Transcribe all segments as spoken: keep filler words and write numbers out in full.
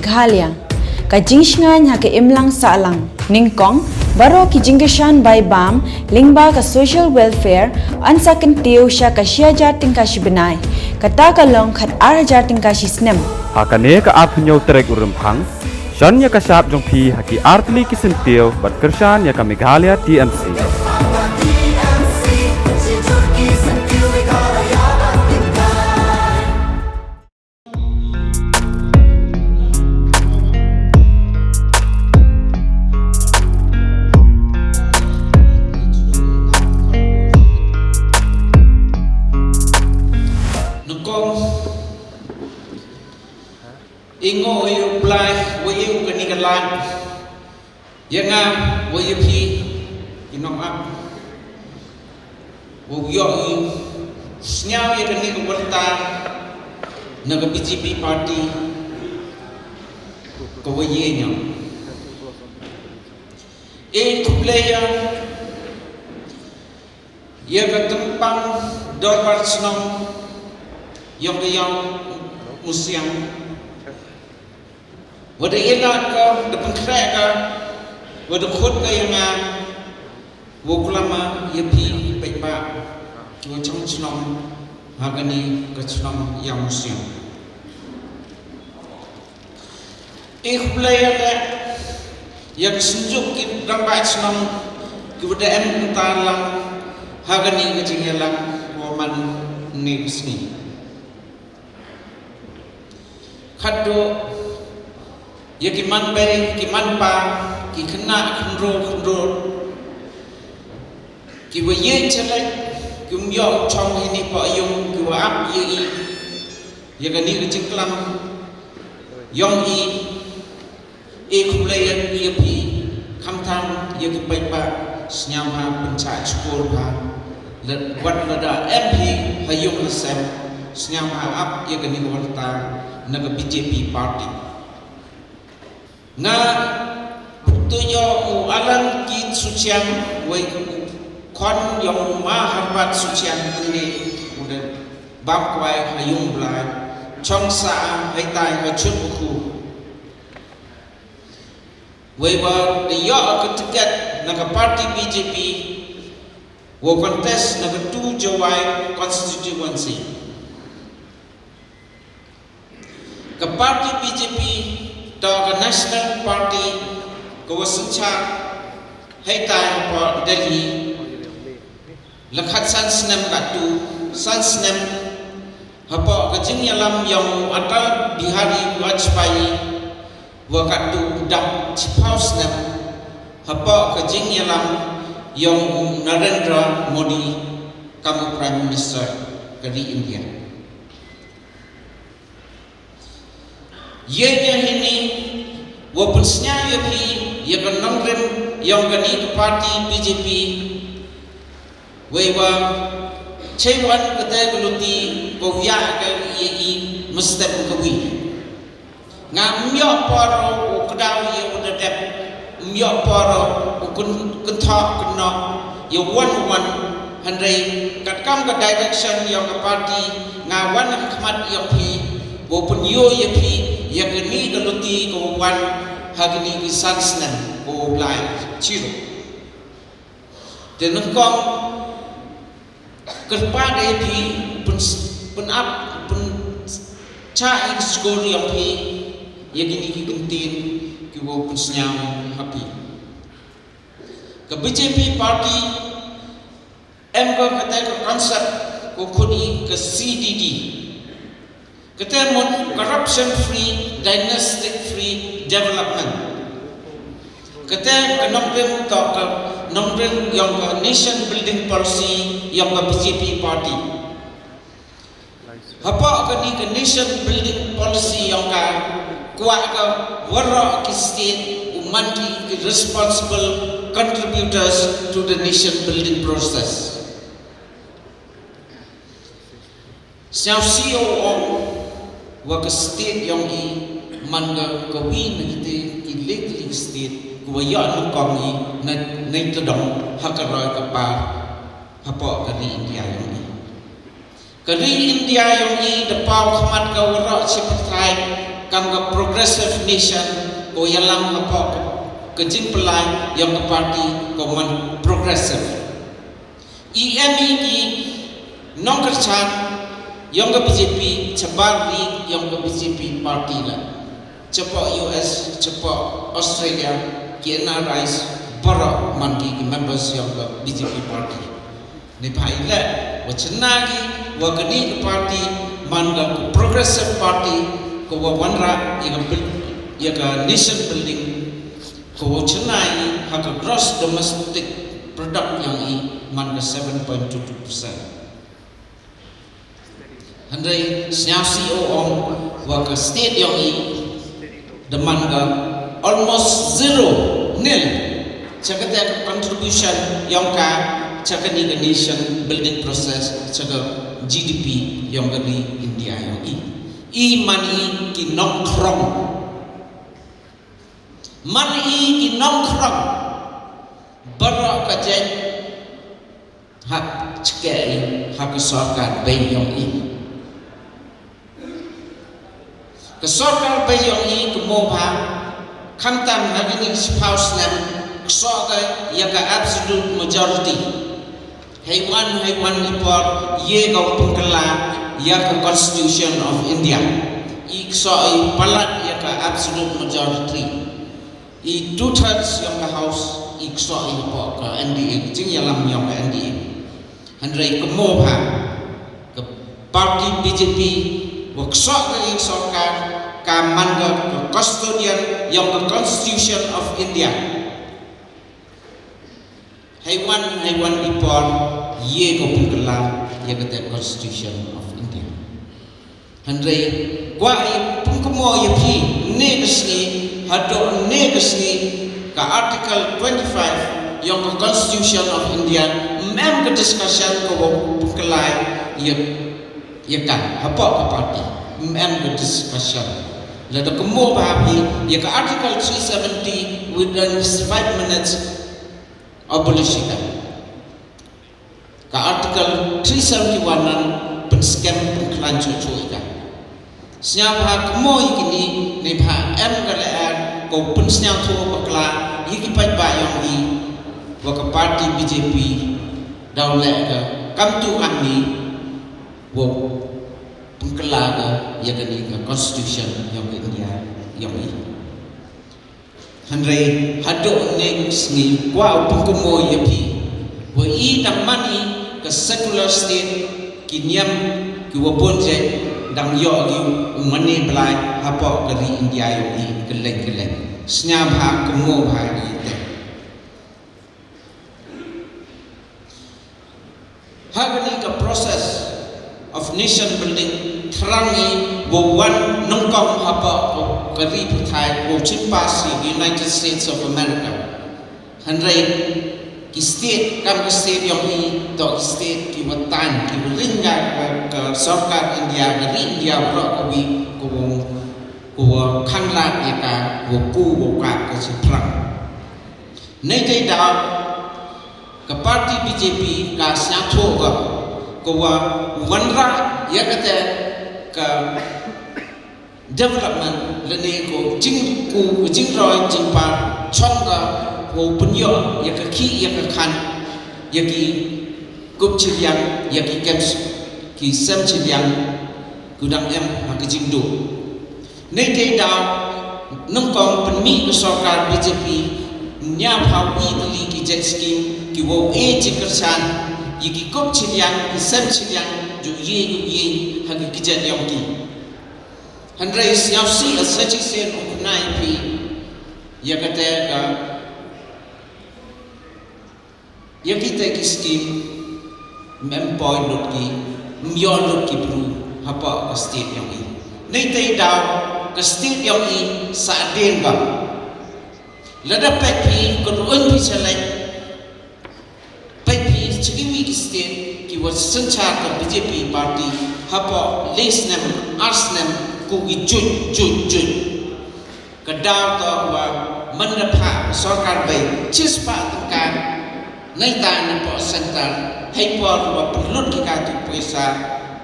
Meghalaya, ka jingshngaiñ ha ka imlang sahlang. Nyngkong, baroh ki jingkyrshan bai bam lyngba ka social welfare yn sa kyntiew sha ka shi hajar tyngka shi bnai, kata ka long khat ar hajar tyngka shi snem. Ha kane ka arphew tarik u Rymphang, shon ïa ka shap jong phi ha ki artylli ki syntiew ban kyrshan ïa ka Meghalaya T M C. Nyngkong, i nguh ïa u Blai, wa ïa u kane ka lad. Ïa nga, wa ïa phi, ki nongap. Wa ïoh i sñiaw ïa kane ka wyrta na ka B J P party. Ka wa ïa ñiaw. E khublei ïa ïa ka tympang dorbar chnong yong ka yong Musiang. Wa da ïa lad ka, da pynkhreh ka, wa da khut ka ïa nga, wa klam ïa phi paidbah, wa chong chnong, ha kane ka chnong yong Musiang. I khublei ïa leh ïa ka synjuk ki rangbah chnong ki wa da em kumta lang ha kane ka jingïalang wa man ne ka sngi. Khatduh ïa ki man bei ki man pa, ki khynnah khynroo khynroo ki wa ïeit chelek, ki um ïoh chong hini pa yung, ki wa ap ïa i ïa kane ka jingklam yong i. E khublei ïa phi, khamtam ïa ki paidbah, sñiawbha pynchah shkor bha. Lada wat lada em phi ha yung ha sem, sñiawbha ap ïa kane ka wyrta na ka B J P party. Nga pyntu ïa u Alan Keith Suchiang, wei u khon yong u Ma Harbat Suchiang, tynne u da bam kwai ha yung Blai, chong sa haitai ha chut u khu. Wei wa da ïoh ka ticket na ka party B J P, wa contest na ka two Jowai constituency. Ka party B J P, to ka National Party, ka wa synshar haitai hapoh Delhi. La khat san snem katto, san snem hapoh ka jingïalam yong u Atal Bihari Vajpayee, wa katto u dap chiphaw snem hapoh ka jingïalam yong u Narendra Modi kam u Prime Minister ka ri India. Ïa ïa hini, wa pynsñiaw ïa phi ïa ka nongrim yong kani ka party B J P. Wei wa chei wan kata ka luti, ko ïa ka ïa i mestep ka wi. Nga ym ïoh por u kdaw ïa u da dep, ym ïoh por u kyn-, kynthoh kynnoh ïa wan wan, hynrei katkam ka direction yong ka party, nga wan ha khmat yong phi, u pynïoh ïa phi ïa kani ka luti ka wan ha kani ki san snem, u lai chiro. Te nyngkong, kyrpad ïa phi, pyn-, pynap, pynchah ïa ki skur yong phi ïa kini ki kyntien ki wa pynsñiaw ha phi. Ka B J P party em ka kata ka concept ko khun i ka C D D. Kata mut corruption free, dynastic free development. Kata ka nongrim to ka nongrim yong ka nation building policy yong ka B J P party. Hapoh kani ka nation building policy yong ka, kwah ka waroh ki state u man ki, ki responsible contributors to the nation building process. Sñiawsih u ong wa ka state yong i man ka kawi na kite ki lek lek state, ka wa ïoh nyngkong i na, na i tdong ha ka roi ka par hapoh ka ri India yong i. Ka ri India yong i da paw khmat ka waroh shi pyrthai kam ka progressive nation, ko ïalam hapoh ka jingpyllait ïong ka party ko man progressive. I em i ki nongkyrchan ïong ka B J P shabar ri ïong ka B J P party la. Shapoh U S, shapoh Australia, ki N R Is baroh man ki ki members ïong ka B J P party. Neibhah i leh wa chna ki wa kani ka party man ka progressive party, ka wa wanrah ïa ka build, ïa ka nation building, ka wa chna i ha ka gross domestic product ïong i man ka seven point two two percent. Hynrei sñiawsih u ong wa ka state ïong i da man ka almost zero, nil, cha kata ka contribution ïong ka cha kani ka nation building process, cha ka G D P ïong ka ri India ïong i. I man i ki nongkhrong. Man i ki nongkhrong. Baroh ka jait ha chke i ha ka sorkar bei ïong i. Ka sorkar bei ïong i ka mo bha, khamtam ha kini ki shiphew snem, ksoh ka ïa ka absolute majority. Hei wan, hei wan i por, ïa ka pynkylla ïa ka Constitution of India. I ksoh i palat ïa ka absolute majority. I two thirds ïong ka House i ksoh i hapoh ka N D A, jingïalam ïong ka N D A. Hynrei ka mo bha, ka party B J P, wa ksoh ka ïing sorkar, ka man ka, ka custodian ïong ka Constitution of India. Hei wan, hei wan i por, ïa ka pynkylla ïa kata Constitution of India. Hynrei kwah i pynkynmaw ïa phi, ne ka sngi, haduh ne ka sngi, ka Article twenty-five ïong ka Constitution of India, ym em ka discussion ka wa pynkylla ïa, ïa ka hapoh ka party. Ym em ka discussion. Lada kynmaw bha phi ïa ka Article three seventy, within five minutes, abolish ïa ka. Ka Article three seventy-one nang pynskhem pynkhlaiñ chuh chuh ïa ka. Sñiawbha kynmaw ïa kini, neibhah em ka lyer ko pynsñiawthuh bakla ïa ki paidbah ïong i, wa ka party B J P daw leh ka kam tu ani, wa pynkylla ka ïa kani ka Constitution ïong ka India ïong i. Hynrei haduh ne ka sngi kwah u pynkynmaw ïa phi, wa i dang man i ka secular state, ki niam ki wa bun jait dang ïoh ki u mane blai hapoh ka ri India ïong i kylleng kylleng. Sñiawbha kynmaw bha ïa te. Ha kani ka process of nation building, thrang i wa wan nyngkong hapoh ka ri pyrthei, wa chim pass ïa ka United States of America. Hynrei ki state, kam ka state ïong i, toh ki state ki wa tan, ki wa ring ka, ka sorkar India, ka ri India, wa ka wi, ka wa, ka wa khanglad ïa ka, wa ku, wa ka, ka chim thrang. Nei te daw ka party B J P ka sñiawthuh ka, ka wa wanrah ïa kata ka development lane ko jingku, jingroi jingpar chong ka, ko pynïoh ïa ka khih ïa ka khan, ïa ki kup chiliang, ïa ki kem, ki sem chiliang, ku dang em ha ka jingduh. Nei te daw nyngkong pynmih ka sorkar B J P ñiaw ha wi tylli ki jet scheme ki wow e jingkyrshan ïa ki kup chiliang, ki sem chiliang, ju ye ju ye ha ki kjat ïong ki. Hynrei sñiawsih a sa chisien u khnai phi ïa kata ka ïa kita ki scheme, ym em poi lut ki, ym ïoh lut ki bru hapoh ka state ïong i. Nei te daw ka state ïong i sa dien ba. Lada peit phi, ka ruh un phi chalai. Peit phi, chi ki wi ki state ki wa synchar ka B J P party hapoh le snem, ar snem, ku ki juj, juj, juj. Ka daw toh wa man da phah sorkar bei chispah tyngka, neita na poh center, hei por wa pynlut ki ka tu poisa,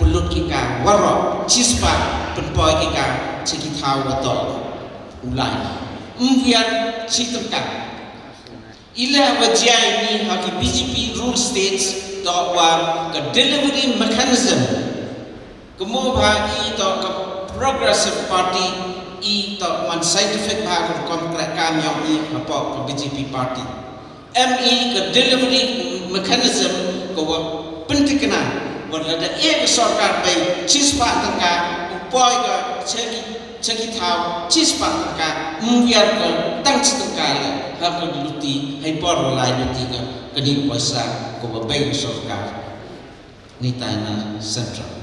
pynlut ki ka waroh, chispah pynpoi ki ka sha ki thaw wa toh u lai. Ym wiar shi tyngka. I leh wa jia ini ha ki B J P rule states toh wa ka delivery mechanism. Ka mo bha i toh ka Progressive Party i toh man scientific bha ka rukom kreh kam yong i hapoh ka B J P party. Em i ka delivery mechanism ka wa pyntikna wa lada e ka sorkar bei chispah tyngka u poi ka cha ki cha ki thaw chispah tyngka, ym wiar ka tang chi tyngka le ha ka luti hei por wa lai luti ka kani poisa ka wa bei ka sorkar. Ni tai na central.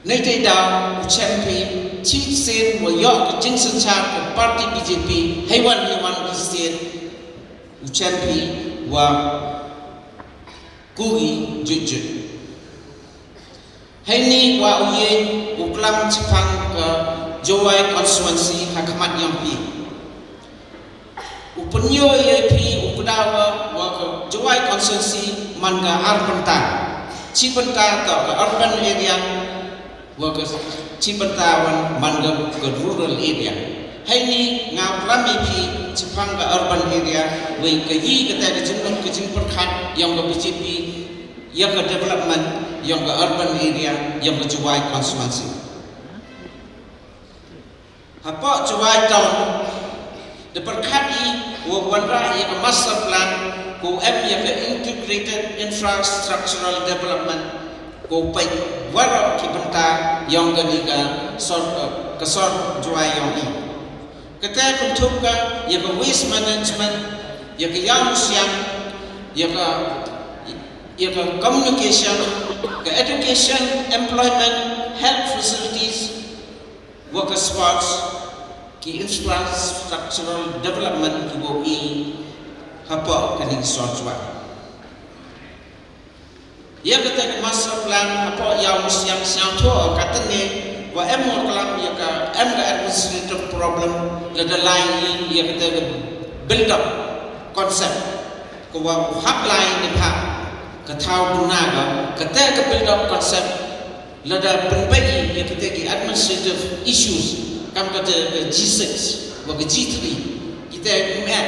Nei te da u champion chi sen wa yoh ka jingsynshar ka party B J P hei wan hei wan ki sen u champion wa kugi jujut. Hei ni wa u ye u klam chipang ka Jowai constituency ha khmat yong pi. U pynyoh ïa phi u kdaw wa ka Jowai constituency man ka ar bynta. Chi bynta toh ka urban area wa ka chi bynta wan man ka rural area. Hei ni nga pram ïa phi chipang ka urban area wei ka yi kata ka jingmut ka jingpyrkhat yong ka B J P ïa ka development yong ka urban area yong ka Jowai constituency. Hapoh Jowai town da pyrkhat i wa wanrah ïa ka master plan ko em ïa ka integrated infrastructural development ko peit waroh ki bynta yong ka ni ka sor ka sor Jowai yong i. Kata kynthup ka ïa ka waste management, ïa ka ïaw siang, ïa ka ïa ka communication, ka education, employment, health facilities, wa ka sports, ki infrastructural development ki wa i hapoh ka ni sor Jowai. Ïa kata ka master plan hapoh ïaw siang siang tho ka tene wa em wa klam ïa ka em ka administrative problem lada lai ïa kata ka build up concept ka wa hap lai ni pha ka thaw duna ka kata ka build up concept lada pynbeit ïa kita ki administrative issues kam kata ka G six wa ka G three kita ki met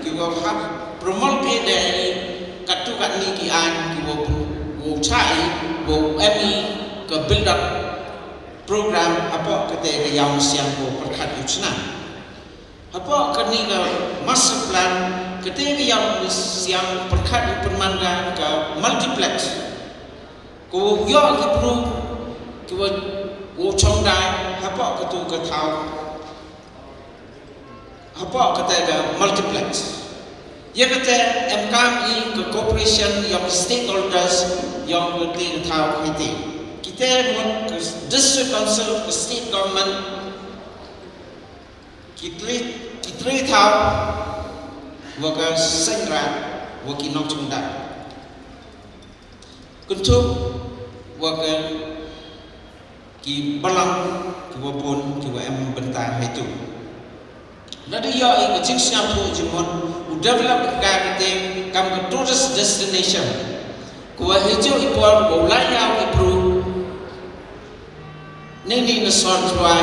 ki wa hap promulgate da i katu katni ki aiñ ki wa wa chai wa em i ka build up program hapoh kata ka ïaw siang ko pyrkhat u chna. Hapoh kani ka master plan kata ka ïaw siang pyrkhat u pynman ka multiplex. Ko yoh ki bru ki wa u chong dai hapoh katu ka thaw. Hapoh kata ka multiplex. Ïa kata em kam i ka cooperation yong stakeholders yong ka ti ka thaw ka ti. Kita mut ka district council ka state government ki tri ki tri thaw wa ka sengra wa ki nongchong dai. Kynthup wa ka ki balang ki wa bun ki wa em bynta haitu. Lada ïoh i ka jingsngewthuh jingmut u develop ka ka te kam ka tourist destination. Ko wa hijau i por wa u lai ïaw i bru. Nini na sor Jowai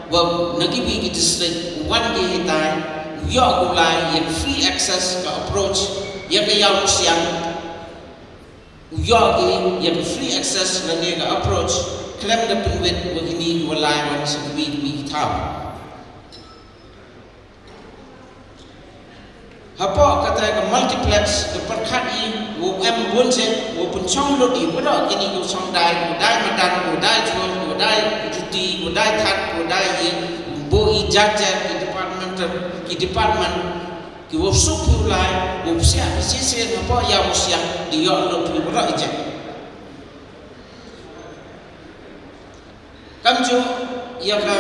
wa na ki wi ki district wan ki hitai u ïoh u lai ïa free access ka approach ïa ka ïaw siang. U ïoh ki ïa ka free access lane ka approach khlem da pynwit wa kini ki wa lai wan sa ki wi ki wi ki thaw. Hapoh kata ka multiplex ka pyrkhat i wa em bun jait wa pynchong lut i wa dei kini ki chong dai, wa dei madan, wa dei chuong, wa dei juti, wa dei that, wa dei i bo i jar jar ki department ki department. Ki wa suk phi u lai wa psiah phi shisien hapoh ïa u siang di ïoh lut phi u rah ijek. Kam ju ïa ka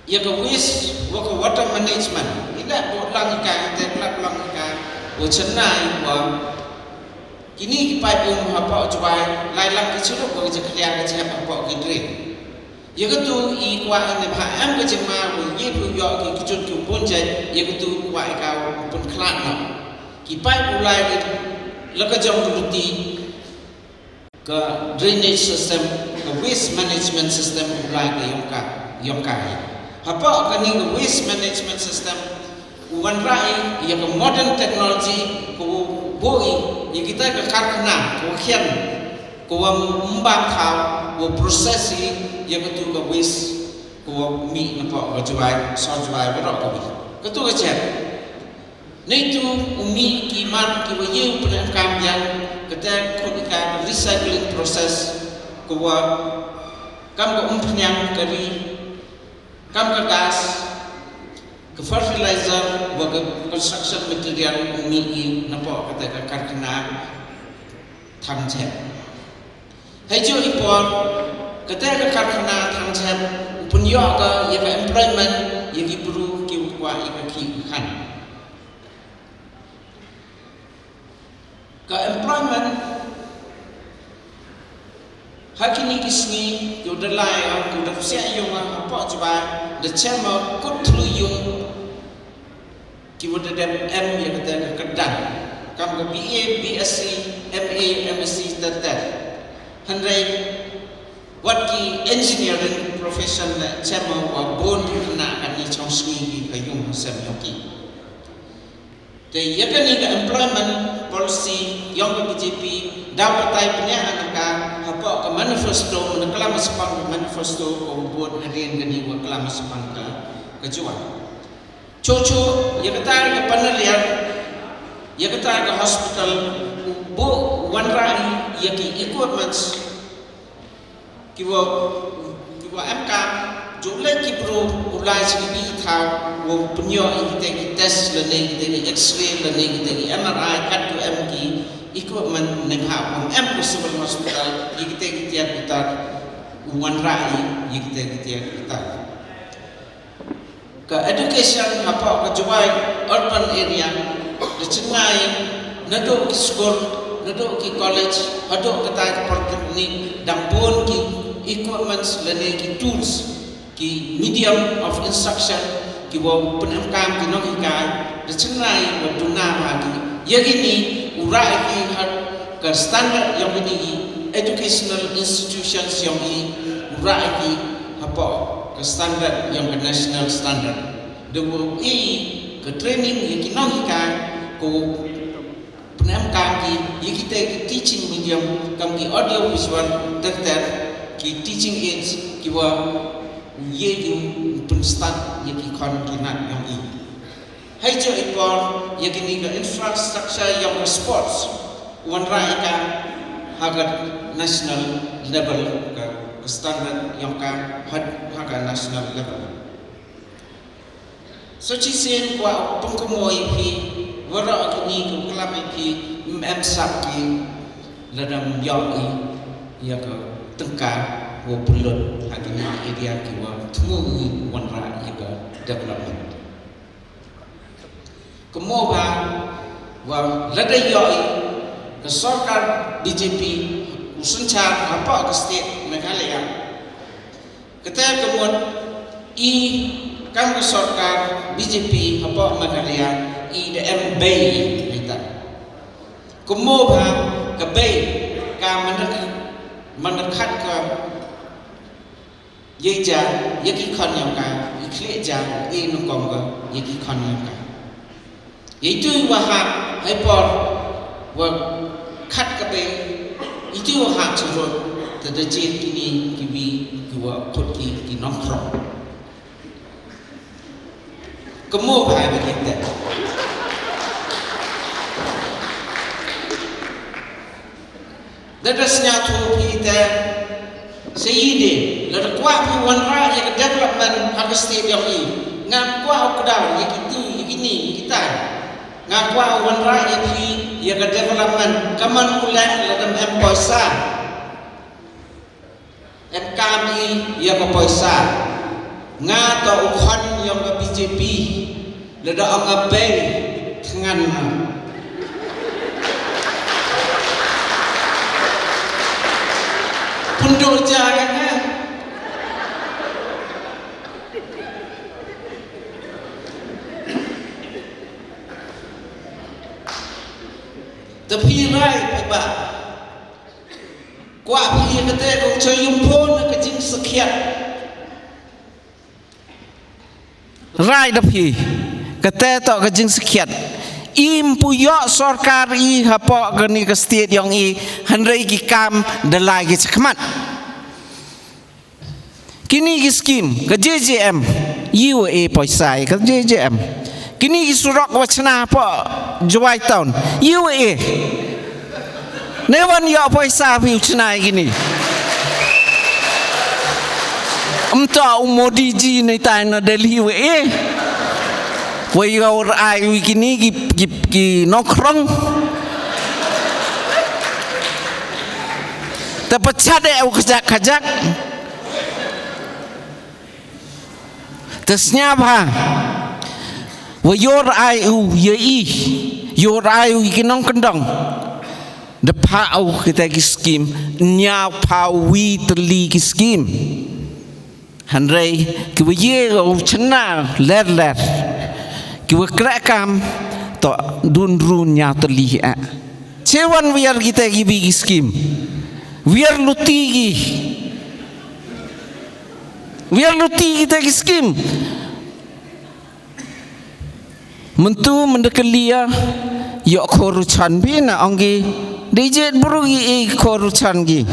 ïa ka waste wa ka water management. Ina bo lang ka ite klak lang ka wa chennai wa kini ki paip um hapoh Jowai lai lang ki chuluk wa ka jakhlia ka jahep hapoh ki drain. Ïa katu i kwah i ne bha em ka jingma u ngi phu ïoh ki kjut ki bun jait ïa katu kwah i ka u pun khlad noh. Ki paip u lai ki la ka jong ka luti, ka drainage system, ka waste management system u lai ka yong ka, yong ka hi. Hapoh kani ka waste management system u wanrah i ïa ka modern technology, ka u buh i ïa kita ka karkhana ka u khian, ka u mbam thaw, ka u process i ïa katu ka waste, ka u mih napoh ka Jwai, Sor Jwai, baroh ka wi. Katu ka chet. Neitu u mih ki mar ki wa ïew pyndonkam biang, kata khun ka recycling process, ka wa kam ka umphniang ka ri, kam ka gas, ka fertilizer, wa ka construction material u mih i napoh kata ka karkhana Thang Chet. Hei ju i por, kata ka karkhana Thang Chet u pynïoh ka ïa ka employment ïa ki bru ki wa kwah ïa ka khih ka khan. Ka employment ha kini ki sngi, ki u da lai, ki u da psiah yung ha pok jwai, da chem ma kut thlu yung, ki wa da dep em ïa kata ka kyrdan. Kam ka B A, B S C, M A, M S C, ter ter. Hynrei wat ki engineering profession la chem ma wa bun ki na kani chong sngi ki ka yung sem yung ki. Te ïa kani ka employment policy yong ka B J P daw batai pynïaid na ka ha pok ka manifesto, na klam spang ka manifesto ka bun hadien kani wa klam spang ka, ka jwai. Cho cho, ïa kata ka panaliar, ïa kata ka hospital, u buh wanrah ïa ki equipments, ki wa, ki wa em kam, ju leh ki bru, u lai chi ki thaw, wa pynïoh ïa kita ki test lane kita ki X-ray lane kita ki M R I, kat tu em ki equipment ne ha, wa em ka civil hospital, ïa kita ki tiar ki tar, u wanrah ïa, ïa kita ki tiar ki tar. Ka education hapoh ka Jowai urban area, da chyngai naduh ki skul, naduh ki college, haduh kata ka polytechnic, dang bun ki equipments lane ki tools, ki medium of instruction, ki wa pynemkam ki nonghikai, da chyngai wa duna bha ki. Ïa kini u rah ki ha ka standard yong kini ki educational institutions yong i, u rah ki hapoh ka standard yong ka national standard. Da wa i ka training ïa ki nonghikai, ko pynemkam ki ïa kita ki teaching medium, kam ki audio visual, ter ter, ki teaching aids, ki wa ïa ki pynstad ïa ki khon ki nat yong i. Hei ju i por ïa kini ka infrastructure yong ka sports, wanrah ïa ka ha ka national level, ka, ka standard yong ka ha, ha ka national level. So chi sien kwah pynkynmaw ïa phi, waroh kini ka klam ïa phi, em sap ki, lada ym ïoh i ïa ka tyngka wa pynlut ha kini area ki wa thmu i wanrah ïa ka development. Kynmaw bha, wa lada ïoh i ka sorkar B J P u synshar hapoh ka state Meghalaya. Kata ka mut i kam ka sorkar B J P hapoh Meghalaya i da em bei ita. Kynmaw bha ka bei ka man da, man da khat ka Ïa ja, ïa ki khon yong ka, i khlieh ja, i nongkong ka, ïa ki khon yong ka. Ïa itu i wa hap, hei por, wa khat ka bei, itu i wa hap churut, te da jied kini, ki wi, ki wa khut ki, ki nongkhrong. Kynmaw bha ïa kita. Lada sngewthuh phi te, sa ïa de, lada kwah phi wanrah ïa ka development ha ka state yong i. Ngam kwah u kdaw ïa kitu, ïa kini, ïa kita. Nga kwah u wanrah ïa phi ïa ka development, ka man u leh lada em poisa. Em kam i ïa ka poisa. Nga to u khon yong ka B J P. Lada ong nga bei thngan nga. Pynduh ja ka nga. Phi rai ba kwah phi kata ka choi yung phone ka jing sakhiat. Rai da phi, kata to ka jing sakhiat. Im pu ïoh sorkar i hapoh kani ka state yong i, hynrei ki kam da lai ki chakmat. Kini ki skim ka J J M, ïa wa e poisa ka J J M. Kini ki surok wa chna hapoh Jowai Town, ïa wa e. Ne wan ïoh poisa phi u chna ïa kini. Ym to u Modi ji ne tai na Delhi wa e. Wa ïoh rai wi kini ki, ki, ki nongkrong. Te pachat e u kajak kajak. Te sñiaw bha. Wa ïoh rai u ïa i. Ïoh rai u ïa ki nongkyndong. Da pha u kita ki skim. Ñiaw pha wi tylli ki skim. Hynrei ki wa ïa u chna ler ler. Ki wa kra kam to dun run ñiaw tylli a. Che wan wiar kita ki bi ki skim. Wiar luti ki. Wiar luti kita ki skim. Myntu mynda ka lia ïoh khor chan bi na ong ki. Dei jet bru ki e khor chan ki.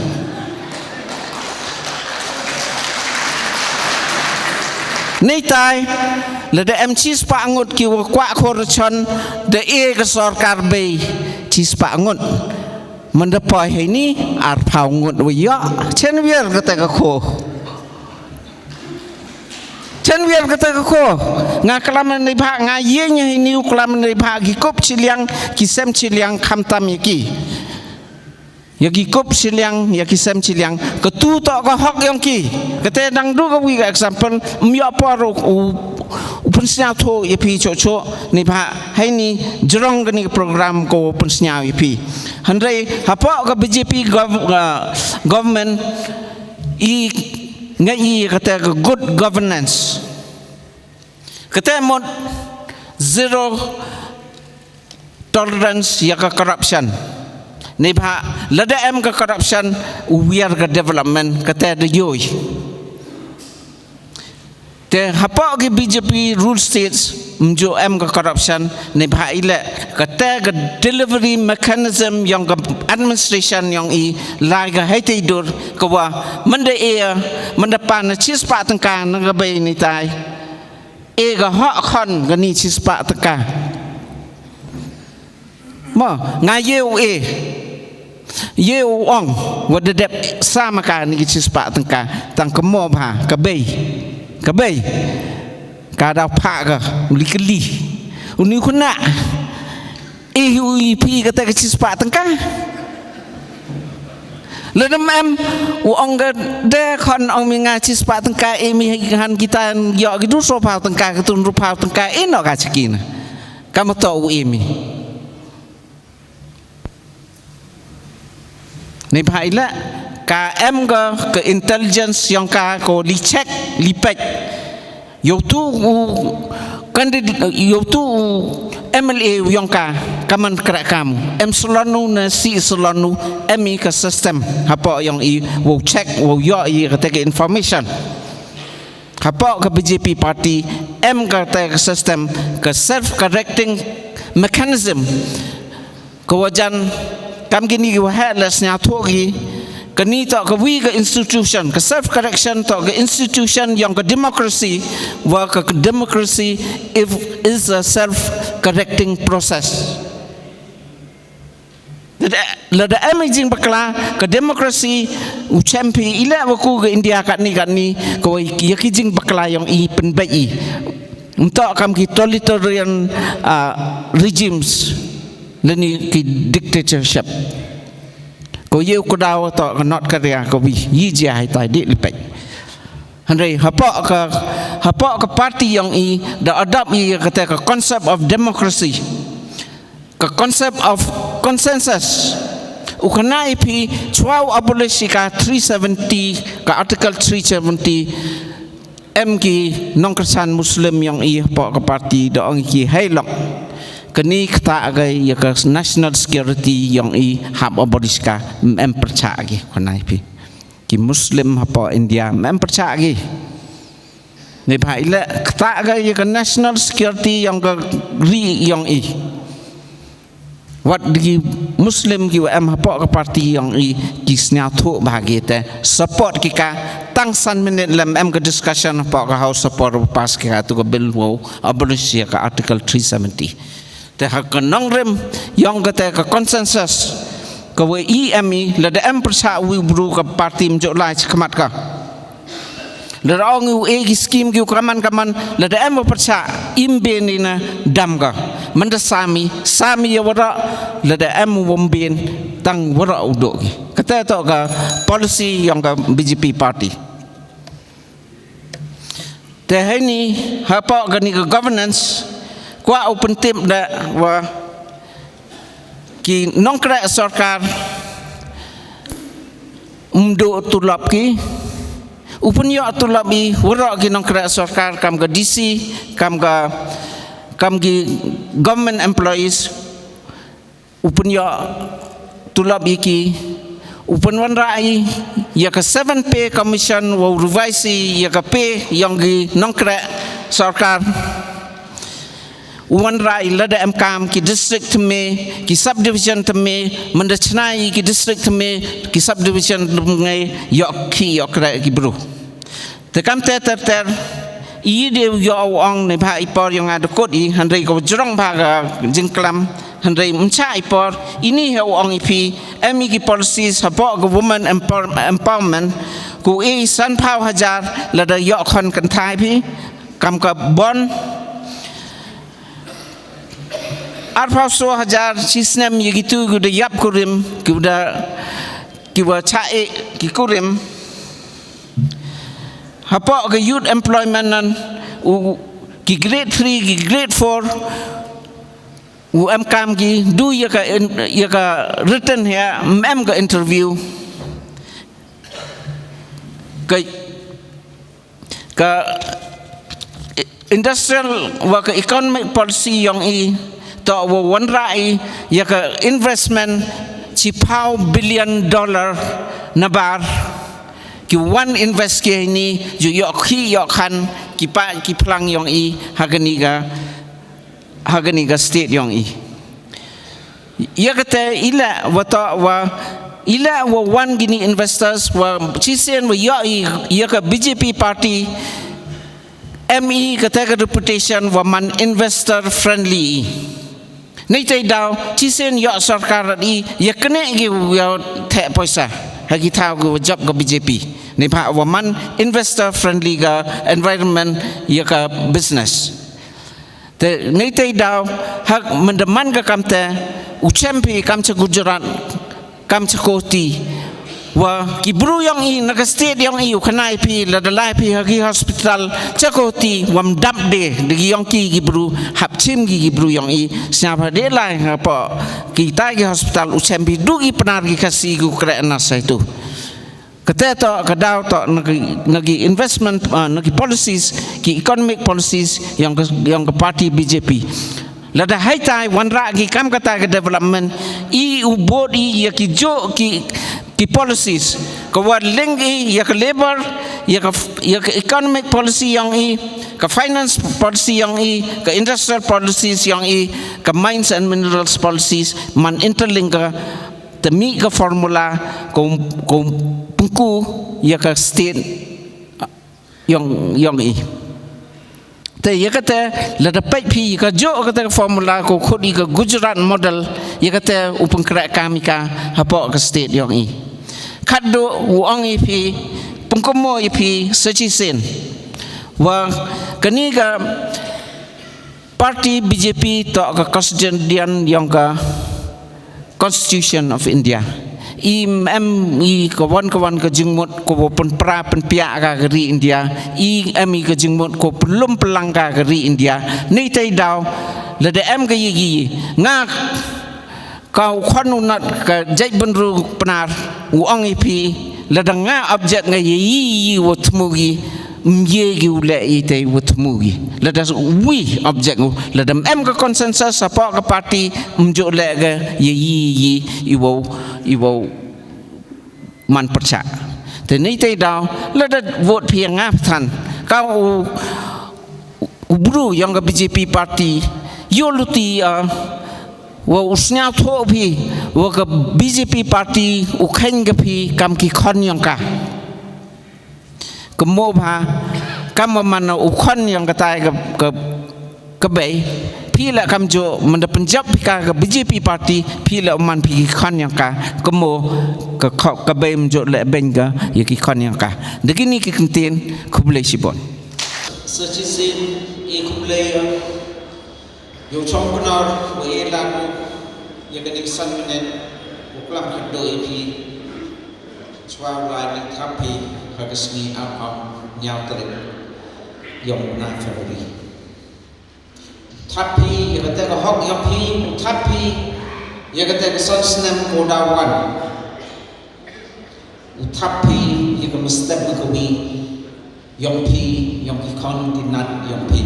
Nei tai lada em chispah ngut ki wa kwah khor chan da e ka sorkar bei chispah ngut. Mynda poi hei ni arphaw ngut wa ïoh chen wiar kata ka kho. Chen wiar kata ka kho. Nga klam ni bha nga ïeng hei ni u klam ni bha ki kup chiliang ki sem chiliang kham tam ïa ki. Ïa ki kup chiliang ïa ki sem chiliang. Ka tu to ka hok yong ki. Kata dang du ka wi ka example. Ym ïoh por u, u, u pynsñiaw tho ïa phi cho cho ni bha hei ni jrong ka ni ka program ko pynsñiaw ïa phi. Hynrei hapoh ka B J P gov-, uh, government i nga i kata ka good governance. Kata mut zero tolerance ïa ka corruption. Ni bha lada em ka corruption u wiar ka development kata da yoi. Te hapoh ki B J P rule states mju em ka corruption ni bha ile kata ka delivery mechanism yong ka administration yong i lai ka hei te dur ka wa mynda e mynda pan na chispah tengka na ka bei ni tai e ka hok khon ka ni chispah tengka. Mo, nga ye u e. Ye u ong, wa da dep sa ma ka ni ki chispah tengka, tang ka mo bha, ka bei. Ka bei. Ka daw pha ka, u li kli. U ni u khynnah. E u i phi kata ka chispah tengka. Lada em, u ong ka de khon ong mi nga chispah tengka, e mi han kita ïoh ki du so phaw tengka, ka tun ru phaw tengka, e no ka chikina. Ka ma to u e mi. Ni bha ila ka em ka, ka intelligence yong ka ko li check li pek. Yow tu u candidate, yow tu u M L A yong ka, ka man kra kam. Em salonu na si salonu, em i ka system. Hapoh yong i, wow check, wow yoh i kata ka information. Hapoh ka B J P party, em kata ka system, ka self-correcting mechanism. Ka wajan, kam kini ki waheh la sñiawthuh ki, kani toh ka wi ka institution, ka self-correction toh ka institution yong ka democracy, wa ka democracy if, is a self-correcting process. Lada, lada em i jingbakla, ka democracy, u chem phi, ila wa ku ka India katni, katni, ka wa ya ki jingbakla yong i pynbeit i. Ym toh kam ki totalitarian, ah, regimes, lani ki dictatorship. Ko ye u kdaw toh ka North Korea ko wi, yi jia hai tai di lipek. Hynrei hapoh ka, hapoh ka party yong i, da adopt i kata ka concept of democracy. Ka concept of consensus. U khana i phi chwa u abolish i ka three seventy, ka article three seventy, em ki nongkyrchan Muslim yong i hapoh ka party da ong ki hei lok. Kani kata ka ïa ka national security yong i hap abolish ka, em pyrchah ki khonai phi. Ki Muslim hapoh India em pyrchah ki. Ni ba ile kata ka ïa ka national security yong ka ri yong i. Wat di ki Muslim ki wa em hapoh ka party yong i ki sniawthuh ba ki te support ki ka tang san minit lem em ka discussion hapoh ka House support pass ki ka tu ka bill wow abolish ïa ka Article three seventy. Te ha ka nongrim yong kata ka consensus ka wa i em i lada em pyrchah wi bru ka party mjuk lai chakmat ka. Lada ong u e ki skim ki u kaman kaman lada em wa pyrchah im ben i na dam ka. Manda sami sami ya wara lada em wa mbin tang wara u dok ki. Kata to ka policy yong ka B J P party. Te hei ni hapoh kani ka governance kwa u pyntip da wa ki nongkrek sorkar mdu tulop ki u pynyoh tulop i wara ki nongkrek sorkar kam ka D C kam ka kam ki government employees u pynyoh tulop i ki u pynwanrah i ïa ka seven pay commission wa u revise i ïa ka pay yong ki nongkrek sorkar. U wanrah i lada em kam ki district thymme ki subdivision thymme manda chna i ki district thymme ki subdivision thymme ïoh ki ïoh krek ki bru. Te kam te ter ter i de u ïoh u ong ne ba i por yong a dekut i hynrei ko jrong ba ka jingklam hynrei mcha i por ini he u ong i phi em i ki policies hapoh ka women empower- empowerment ku i san phaw hajar lada ïoh khon kynthai phi kam ka bon arphaw so hajar chi snem ïa kitu ki da ïap kurim ki da ki wa cha e ki kurim hapoh ka youth employment nan u ki grade three ki grade four u em kam ki du ïa ka in- ïa ka written he em ka interview ka ka industrial wa ka economic policy yong i to wa wanrah i ïa ka investment chi phaw billion dollar na bar ki wan invest ki ni ju yok khi yok khan ki pa ki plang yong i ha ka ni ka ha ka ni ka state yong i. Ïa kata ila wa to wa ila wa wan gini investors wa chisien wa ïoh i ïa ka B J P party M E kata ka reputation wa man investor friendly. Nei tai daw chisien ïoh sorkar i ïa kene gi ïa te poisa ha ki thaw gi wa job ka B J P. Nei ba wa man investor friendly ka environment ïa ka business. Te ngi te daw hak mendeman ka kam te u chem phi kam cha Gujarat kam cha Kohti wa ki bru yong i na ka state yong i u khnai phi la da lai phi ha ki hospital cha Kohti wam dap de de ki yong ki ki bru hap chim ki ki bru yong i sñiaw ha de lai ha po ki tai ki hospital u chem phi du ki Pnar ki Khasi ki u kre na sai tu. Kata to ka daw to na ki, na ki investment, ah, na ki policies ki economic policies yong ka, yong ka party B J P. Lada hai tai wanrah ki kam kata ka development i u bot i ïa ki jo ki, ki policies ka wa link i ïa ka labor ïa ka, ïa ka economic policy yong i ka finance policy yong i ka industrial policies yong i ka mines and minerals policies man interlink ka te mih ka formula ko ko pengku ïa ka state yong yong i. Te ïa kata lada peit phi ka jo kata ka formula ko khot i ka Gujarat model ïa kata u pengkrek kam i ka hapoh ka state yong i. Khatduh u ong i phi pengkumo i phi sa chisien wa kani ka party B J P to ka custodian yong ka Constitution of India. I em i ka wan ka wan ka jingmut ko wo pynpra pynpiah ka ka ri India. I em i ka jingmut ko pynlum pynlang ka ka ri India. Ni tai daw lada em ka yi ki nga ka u khon u nat ka jait bynru Pnar u ong i phi lada nga object nga yi yi wo thmu gi Ym ye ki u leh ïa itei wa thmu ki. Lada wi object u, lada em ka consensus hapoh ka party, ym ju leh ka ïa i, i, i wow, i wow man pyrshah. Te nei tei daw, lada vote phi ïa nga than, ka u, u bru yong ka B J P party, ïoh luti, ah, wa u sngewthuh phi, wa ka B J P party u kheiñ ka phi kam ki khon yong ka. Ka mo bha, kam man u khon yong ka tai ka, ka, ka bei. Phi la kam ju, man da pynjop phi ka, ka B J P party, phi la man phi ki khon yong ka, ka mo, ka kho-, ka bei mynjur leh beng ka, ïa ki khon yong ka. Da kini ki kyntien, khublei shibun. Sa shisien, i khublei ïa u chong Knorr, wa i la ku, ïa kani ka san minit, u klam khadduh ïa phi, chwa u lai ni thap phi, ha ka sngi Arham, ynñiaw tarik, yong u bnai February. Thap phi, ïa kata ka hok ïa phi, u thap phi, ïa kata ka san snem ko da wan. U thap phi, ïa ka mestep ka wi, yong phi, yong ki khon ki nat, yong phi.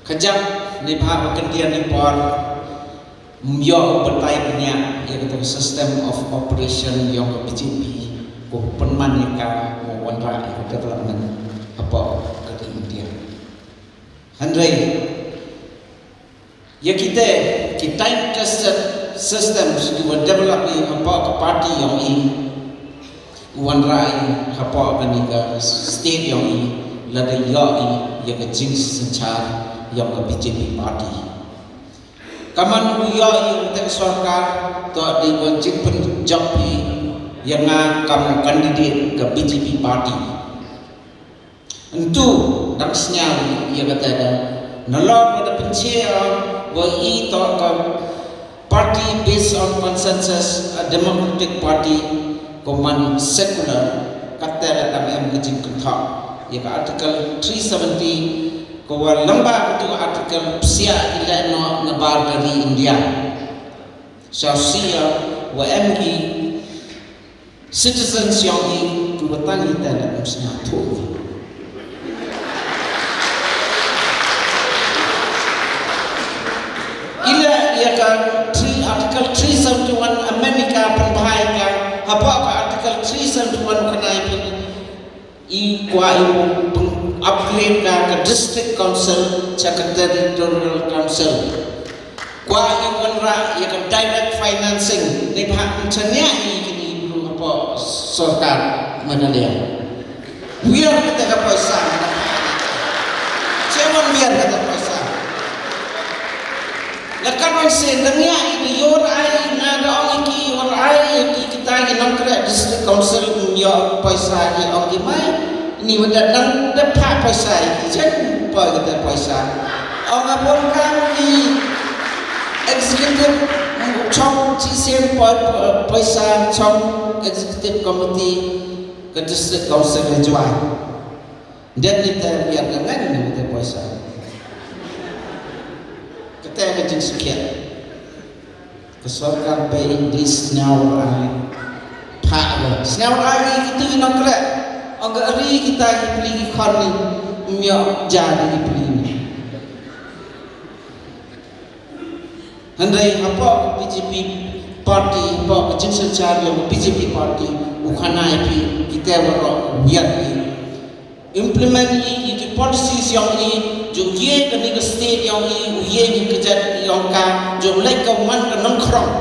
Ka jam, ni bha ba kyndian ni por, ym ïoh batai bniah, ïa kata ka system of operation, yong ka B J P, ko pynman ïa ka, ko wanrah ïa ka development, hapoh ka ri India. Hynrei, ïa kita, ki time tested systems, ki wa develop ïa hapoh ka party yong i, u wanrah i, hapoh kani ka state yong i, lada ïoh i, ïa ka jingsynshar, yong ka B J P party. Kaman u ïoh i, u teng sorkar, to dei wa jingpynjop i, ïa nga kam candidate ka B J P party. Ntu, dang sñiaw ïa kata ka. Nalor wa da pynche, wa i to ka party based on consensus, a democratic party, ko man secular, kata la dang em ka jingkynthok. Ïa ka Article three seventy, ko wa lamba ka tu article psiah ki leh noh na bar ka ri India. Sa sia, wa em ki citizens yong i, ki wa tang i te la em sñiawthuh. Ila ïa ka three, Article three seventy-one amend i ka pynbha i ka, hapoh ka Article three seventy-one ka nai pyn i kwah i pyn upgrade ka, ka District Council, cha ka Territorial Council. Kwah i wanrah ïa ka direct financing, neibhah ym chaniah i kini bru hapoh sorkar Meghalaya. Wiar kata ka poisa. Che wan wiar kata poisa. La kan wan sien da ngiah i da ïoh ai, nga da ong i ki wan ai ïa ki kita ki nongtrei District Council ym ïoh poisa ki ong ki mai. Ni wa da dang da phah poisa i ki chen poi kata poisa. Ong a bun kam ki executive chong chi sien poi poisa chong executive committee ka District Council Ri Jowai. Dep ni te biar ka ngan ni te poisa. Kata ka jingsngewsih. Ka sorkar bei di sñiaw ai. Phah ba. Sñiaw ai ki tu i nongtrei. Ong ka ri kita ki pli ki khon ni. Ym ïoh ja di ki pli ni. Hynrei hapoh ka B J P party, hapoh ka jingsynshar yong ka B J P party, u khana ïa phi, kita waroh u ïa phi. Implement i, i ki policies yong i, ju ye kani ka state yong i, u ye ki kjat yong ka, ju leit ka man ka nongkhrong.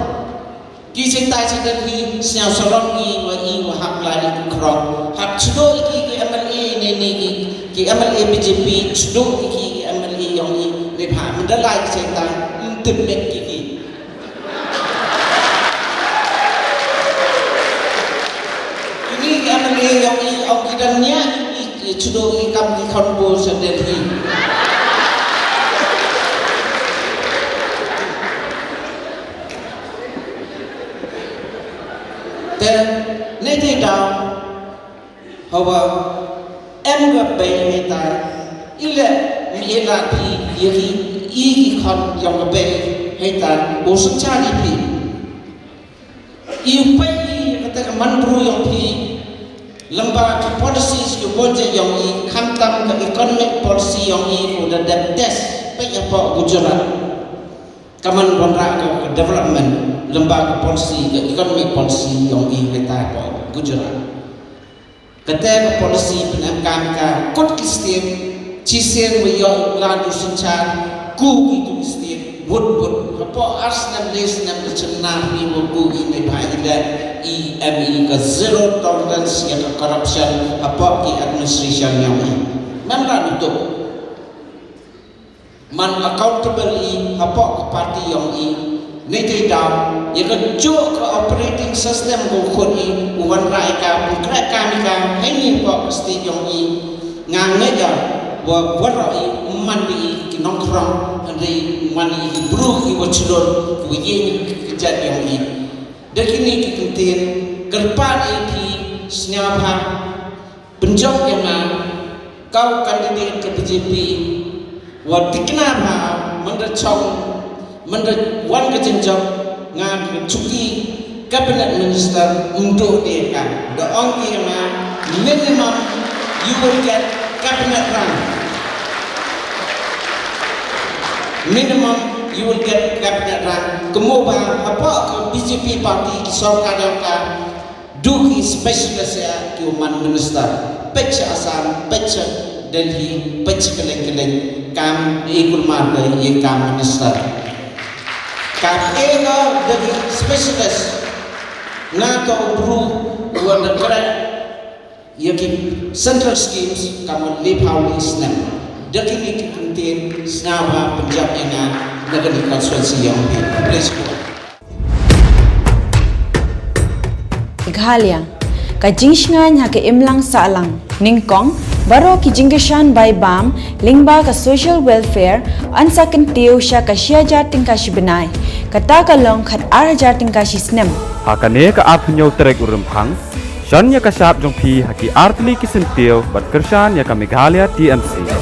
Ki seitai seitai ki sñiaw salon ki wa i wa hap lai ki khrong. Hap chdo i ki ki M L A ne ne ki, ki M L A B J P, chdo i ki ki M L A yong i, ne bha mynda lai ki seitai, ym tip met ki ki. Kini ki M L A yong i, ong ki dang nia i, i chdo i kam ki khon bor sa Delhi. Te, ne te daw, hawa, em ga bei hei tai, i le, mi i la phi, i ki, i ki khon yong ga bei hei tai, u suk cha ni phi. I u pei i kata ka man bru yong phi, Lymba ki policy ki budget yong i, khamtam ka economic policy yong i, u da dep test peit hapoh Gujarat. Ka man wanrah ka development, lymba ka policy, ka economic policy yong i, heta hapoh Gujarat. Kata ka policy pynemkam ka kut ki state, chisien wa ïoh la du synchar, ku ki tu ki state, wut wut. Hapoh ar snem le snem ka chynna ni wa ku ki ne bha i le i em i ka zero tolerance ïa ka corruption hapoh ki administration yong i. Mem la nutuk. Man accountable i hapoh ka party yong i. Nei te daw ïa ka juk ka operating system ko khun i u wanrah ïa ka, u khreh kam ïa ka, hei ni hapoh ka state yong i. Nga ngeit ïa wa waroh i man i ki nongkhrong, hynrei man i ki bru i wa chlur, ki wa ïeng ki kjat yong i. Da kini ki kyntien kyrpad ïa phi sngewbha pynjop ïa nga, ka u candidate ka B J P, wa tikna bha, mynda chong, mynda wan ka jingjop, nga ka chuki cabinet minister, ym duh de ka. Da ong ki ïa nga, minimum you will get cabinet rank. Minimum you will get cabinet rank. Kumba hapoh ka B J P party ki sorkar yong ka, duh ki specialist ïa ki u man minister. Peit sha Assam, peit sha Delhi, peit sha kylleng kylleng. Kam i kulmar ka ïa kam minister. Ka e ka da ki specialist. Nga ka u bru wa da khreh ïa ki central schemes ka mut le phaw le snem. Da kini ki kyntien sngewbha pynjop ïa nga na kani constituency yong phi. Please go. Meghalaya, ka jingshngaiñ ha ka imlang sahlang. Nyngkong, baroh ki jingkyrshan bai bam lyngba ka social welfare yn sa kyntiew sha ka shi hajar tyngka shi bnai. Kata ka long khat ar hajar tyngka shi snem. Ha kane ka arphew hynñiew tarik u Rymphang, shon ïa ka shad jong phi ha ki artylli ki syntiew ban kyrshan ïa ka Meghalaya T M C.